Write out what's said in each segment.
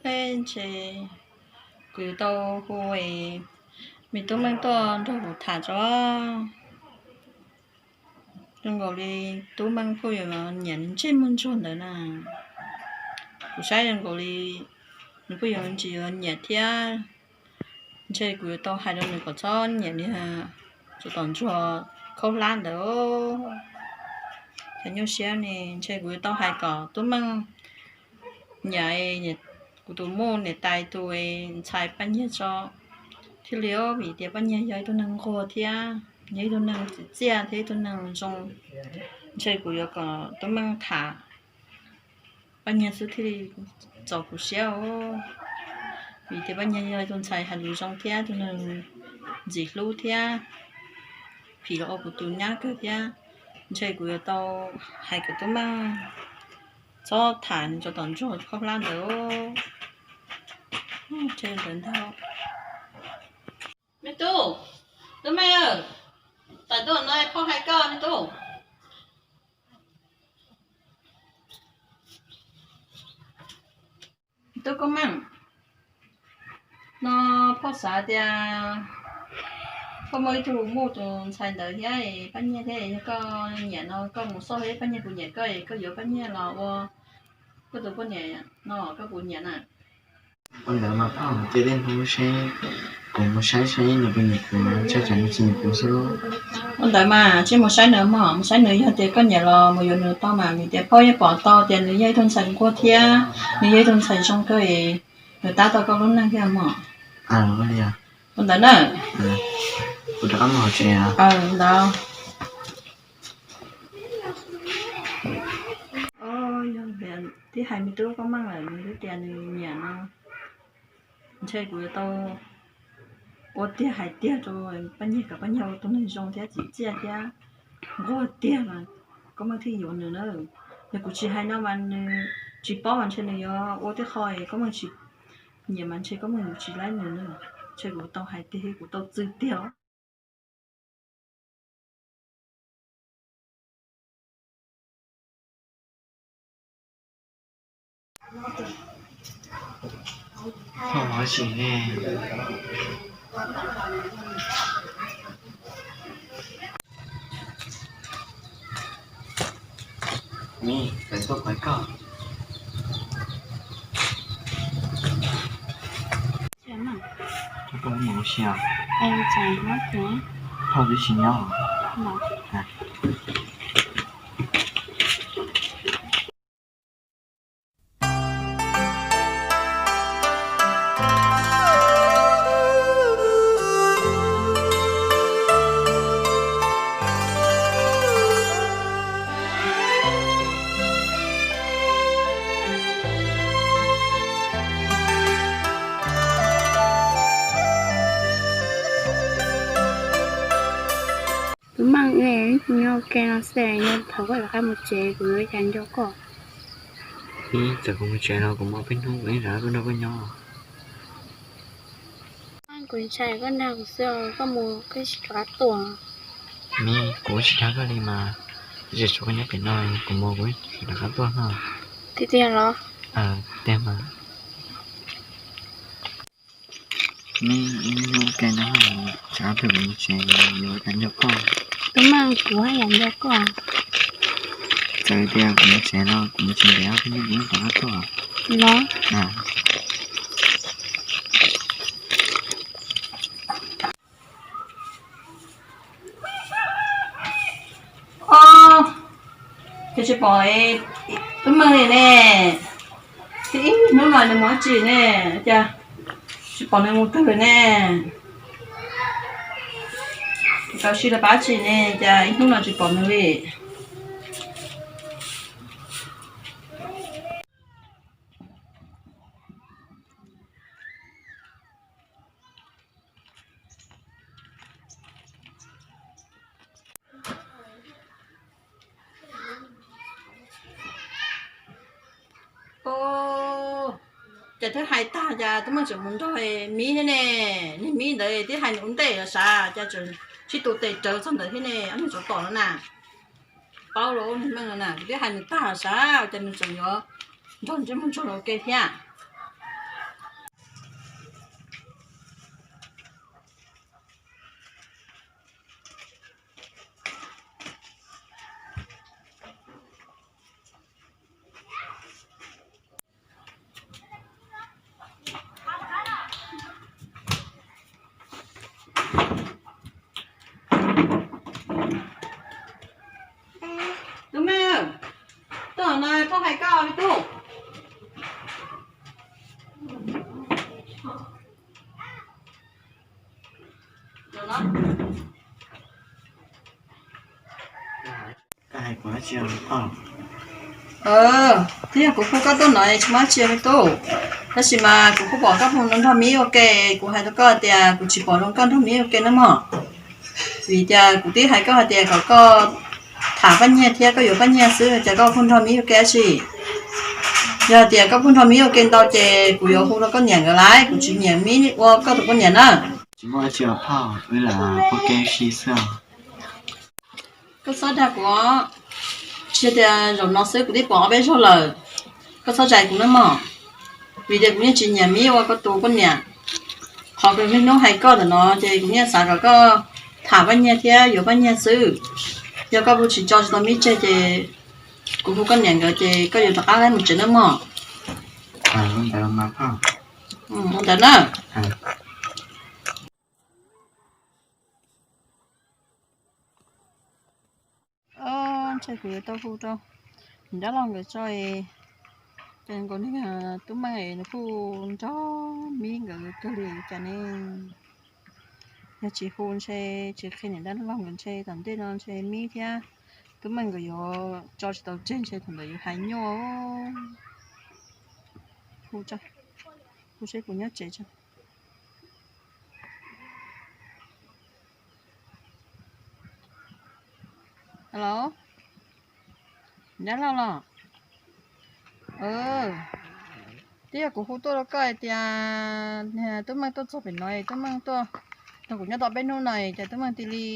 Ntshe kuv yuav tau hu me tub Meej tuaj nrog kuv tham tso. Zoo nkaus li tub Meej kuj yuav nyiam ntsej muag ntsuag ntawd na. Kuv saib zoo nkaus li nws kuj yuav tsis yuav nyiam thiab. Ntshe kuv yuav tau hais rau nws kom txhob nyiam niag tsov tom ntsuag khaub hlab ntawd. Cov nyuaj siab ne, ntshe kuv yuav tau hais kom tub Meej nyiam kuv tus muj niam tais tus ntxhais Paj Nyiag tso thiaj li, vim tias Paj Nyiag yog ib tug neeg nquag thiab yog ib tug neeg txim txiaj thiab ib tug neeg zoo. Ntshe kuv yuav kom tub Meej tham Paj Nyiag xwb thiaj li txaus kuv siab os. Vim tias Paj Nyiag yog ib tug ntxhais hais lus zoo thiab tus neeg ntxim hlub thiab phim los ua kuv tus nyab kawg thiab. Ntshe kuv yuav tau hais kom tub Meej txhob tham nws tsov tom ntsuag khaub hlab ntawd. Ntshe ntawd ntag. Me tub, tub Meej, tawm tuaj no, phauj hais koj me tub. Tub Koob Meej, no phauj xav tias koj muaj ib tug muj tus ntxhais ntawd thiab Paj Nyiag thiab, yog koj nyiam no koj mus xauj thiab Paj Nyiag puas nyiam koj, koj yuav Paj Nyiag los ua koj tus poj niam no koj puas nyiam na? Ua ntawd mas phauj, cia tej hnub seb, kuv mus saib saib nws puas nyiam kuv, tsam nws tsis nyiam kuv xwb. Ua ntawd mas cia mus saib nws mog, mus saib nws, yog tias koj nyiam los mus yuav nws tau mas, vim tias phauj yeej pom tau tias nws yog ib tug ntxhais nquag thiab nws yog ib tug ntxhais zoo kawg, nws tab tau koj lub neej thiab mog. Ua ntawd na. Kuv rov qab mus hauv tsev. Ntawd. Yog tias tib hais me tub Koob Meej lawm nws twb tias nws nyiam no, ntshe kuv yuav tau ua tiag hais tiag rau Paj Nyiag kom Paj Nyiag ua tus neeg zoo thiab txim txiaj thiab nquag tiag mas Koob Meej thiaj yuav nws na. Yog kuv tsis hais no mas nws tsis paub mas ntshe nws yuav ua tib qho Koob Meej tsis nyiam mas ntshe Koob Meej yuav tsis laib nws na. Ntshe kuv tau hais tiag thiab kuv tau txwv tiag os. Phauj, ua tsi ne? Miv, koj tuaj kuv koj. Koj mus ua si os? Phauj twb tsis nyob. Kuv mam li nyob ua ke no xwb, yog thaum koj rov qab mus tsev kuv yuav ua cas nco koj? Txawm kuv mus tsev los kuv muaj peb hnub kuv yeej rov qab tuaj nrog koj nyob. Kuv ntshai koj dag kuv xwb, koj mus koj tsis rov qab tuaj. Miv, kuv tsis dag koj li mas, tab sis tshuav koj nyob pem no kuv mus kuv tsis rov qab tuaj no. Tiag tiag los? Tiag mas. Miv, nyob ua ke no, tsam pheej kuv mus tsev yuav ua cas nco koj. Tub Meej, kuv haj yam nco koj. Txawm tias kuv mus tsev los kuv mus tsev ntev kuv yeej rov qab tuaj los. Os, ces tsis pom Tub Meej li ne. Tib hnub no nws mus dab tsi ne, cas tsis pom nws mus twg li ne. Tau si rau pab tsi ne, cas ib hnub no tsis pom nws li. Ces twb hais tag cas Tub Meej tseem mus nrog Miv thiab ne. Niag Miv ntawd twb hais nws ua ntej los sav, cas tseem sib tua tes rawv txog ntawd thiab ne, ob niag tsov tom no na. Paub los niag Meej no na, kuv twb hais nws tag los sav, cas nws tseem yuav nrog ntsej muag ntsuag los ua ke thiab. Twb yog kuv hu koj tuaj no tsis muaj dab tsi me tub, tab sis mas kuv kuj pom koj hu nrog Mib ua ke, kuv hais rau koj tias kuv tsis pom zoo koj nrog Mib ua ke nawb mog. Vim tias kuv twb hais koj hais tias kom koj tham Paj Nyiag thiab koj yuav Paj Nyiag xwb, cas koj pheej nrog Mib ua ke dab tsi? Yog tias koj pheej nrog Mib ua ke ntau ces kuv yuav hu rau koj niam nkawd lawm, kuv tsis nyiam Mib ua koj tus poj niam na. Tsis muaj dab tsi os phauj, wb lam ua ke ua si xwb os. Koj txhob dag kuv, tsis tias zaum no xwb kuv twb pom ob peb zaug lawm. Koj txhob zais kuv nawb mog, vim tias kuv yeej tsis nyiam Mib ua koj tus poj niam. Qhov kuv niaj hnub hais koj ntawm no ces kuv yeej xav kom koj tham Paj Nyiag thiab yuav Paj Nyiag xwb. Yog koj hu tsis tso tsis tau Mib tseg ces kuv hu koj niam nkawd ces koj yuav rov qab mus tsev nawb mog. Ua ntawd na. Ntshe kuv yuav tau hu rau niam dab laug nkawd tso, ces nkaus niag Tub Meej nws kuj nrog Mib nkawd kawg li cas ne. Yog tsis hu ntshe, tsis qhia niam dab laug nkawd ntshe tom ntej no ntshe Mib thiab Tub Meej nkawd yuav tso tsis tau tseg, ntshe thaum ntawd yuav hais nyuaj. Hu seb puas nyob tsev tso. Alo, dab laug los? Twb yog kuv hu tuaj rau koj hais tias Tub Meej tuaj txog pem no, Tub Meej tuaj nrog kuv nyob tau peb hnub no, ces Tub Meej cia li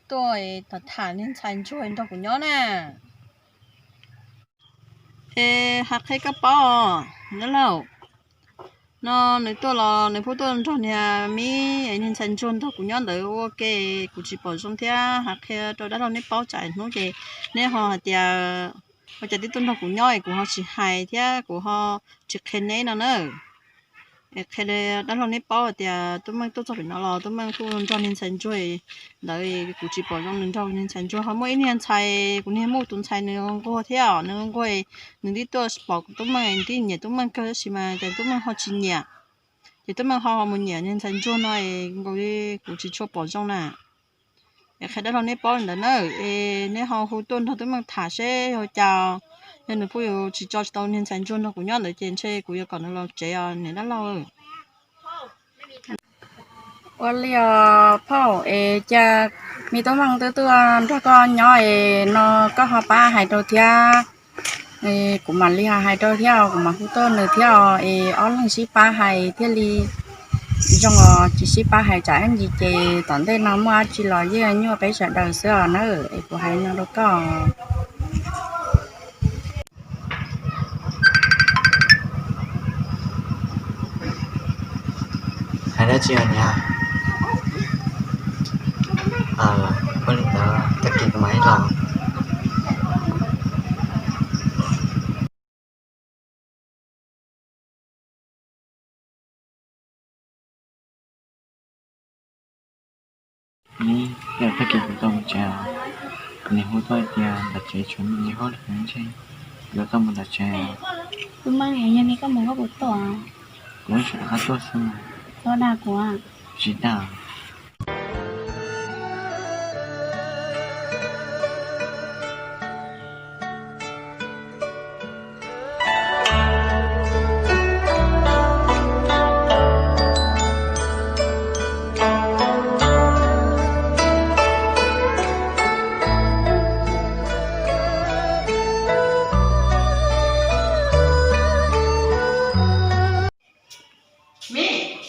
tuaj tham tham niag ntxhais ntsuag nrog kuv nyob na. Es hais qhia koj paub os dab laug, no nws tuaj los nws pheej tuaj nrog niag Mib niag ntxhais ntsuag nrog kuv nyob ntawd ua ke, kuv tsis pom zoo thiab. Hais qhia rau dab laug neb paub, tsam hnub ces neb ho hais tias ua cas twb tuaj nrog kuv nyob es kuv ho tsis hais thiab kuv ho tsis qhia neb no na. Es qhia dab laug neb paub hais tias Tub Meej tuaj txog pem no los Tub Meej kuj nrog niag ntxhais ntsuag ntawd, kuv tsis pom zoo nws nrog niag ntxhais ntsuag. Ho muaj ib niag ntxhais, kuv niag muaj tus ntxhais nws nquag thiab os, nws nquag, nws twb tuaj pom Tub Meej, nws twb nyiam Tub Meej kawg tab sis mas cas Tub Meej ho tsis nyiam, ces Tub Meej ho mus nyiam niag ntxhais ntsuag no, nkaus li kuv tsis tshua pom zoo na. Es qhia dab laug neb paub li ntawd na, es neb ho hu tuaj nrog Tub Meej tham seb yog cas, yog nws kuj yuav tsis tso tsis tau niag ntxhais ntsuag nrog kuv nyob ntawd ces ntshe kuv yuav kom nws los tsev os niam dab laug. Ua li os phauj, es cas me Tub Meej twb tuaj nrog koj nyob es no koj ho pab hais rau thiab. Kuv mam li ho hais rau thiab, kuv mam hu tuaj nws thiab os, es ob leeg sib pab hais thiaj li zoo os, tsis sib pab hais tsam ib ntsis ces tom ntej no muaj dab tsi los yeej nyuaj peb sawv daws xwb os na, es kuv hais no rau koj. Hais dab tsi os niam? Ua li ntawd tag kis kuv mam li los. Neb, yog tag kis kuv tau mus tsev os. Kuv niam hu tuaj tias tom tsev tshuav me ntsis huab li, ntshe yuav tau mus tom tsev. Tub Meej, yog li koj mus koj puas tuaj? Kuv tsuas rov qab tuaj xwb mas. Koj dag kuv? Tsis dag. Mib,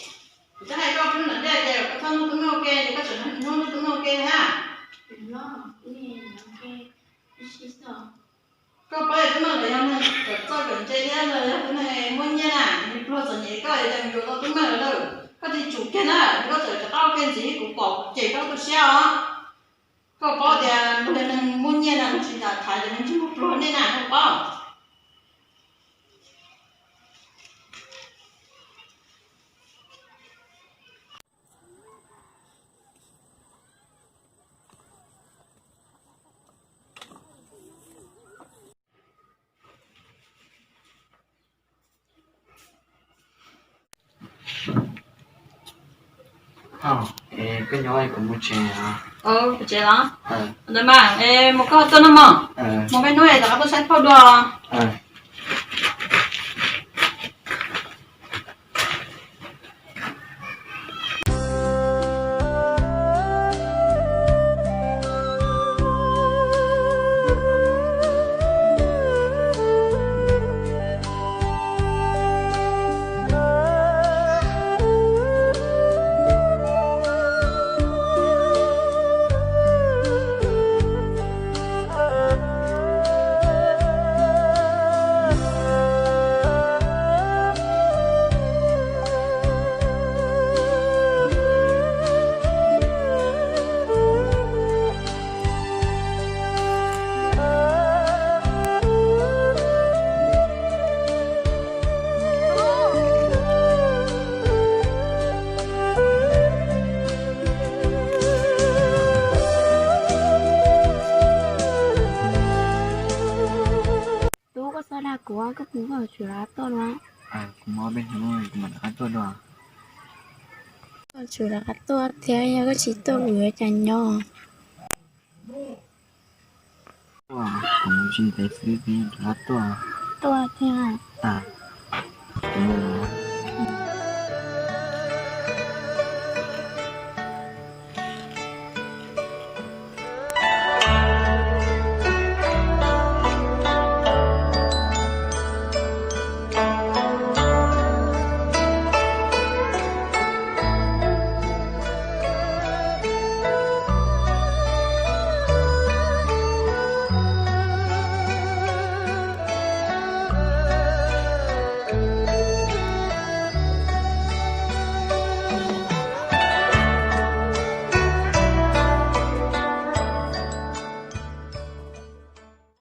kuv twb hais koj hnub ntawd tias koj txhob nug Tub Meej ua ke, ces koj tseem nug Tub Meej ua ke thiab. Koj paub yog Tub Meej los yog neeg kawm txawj kawm ntse thiab los yog tus neeg muaj nyiaj na, nws pluag txom nyem koj yuav mus yuav tau Tub Meej lawm. Koj tsis tsum kiag na, koj txawm rov qab ua ke ntxiv, kuv pom kuv cem koj tu siab os. Koj paub tias luag yog neeg muaj nyiaj na, luag tsis tham cov neeg ntsej muag pluag nej na, koj paub. Phauj, Koj nyob kuv mus tsev. Mus tsev los? Ntawd mas, mus koj tuaj no mog. Mus me hnub rov qab tuaj saib phauj dua. Tub, koj txhob dag kuv, koj puas muaj tswv rov qab tuaj no? Kuv muaj ob peb hnub kuv mam rov qab tuaj dua. Koj tswv rov qab tuaj thiab, yog koj tsis tuaj kuv yuav cas nyob. Tuaj, kuv mus tsis ntev xwb rov qab tuaj. Tuaj thiab.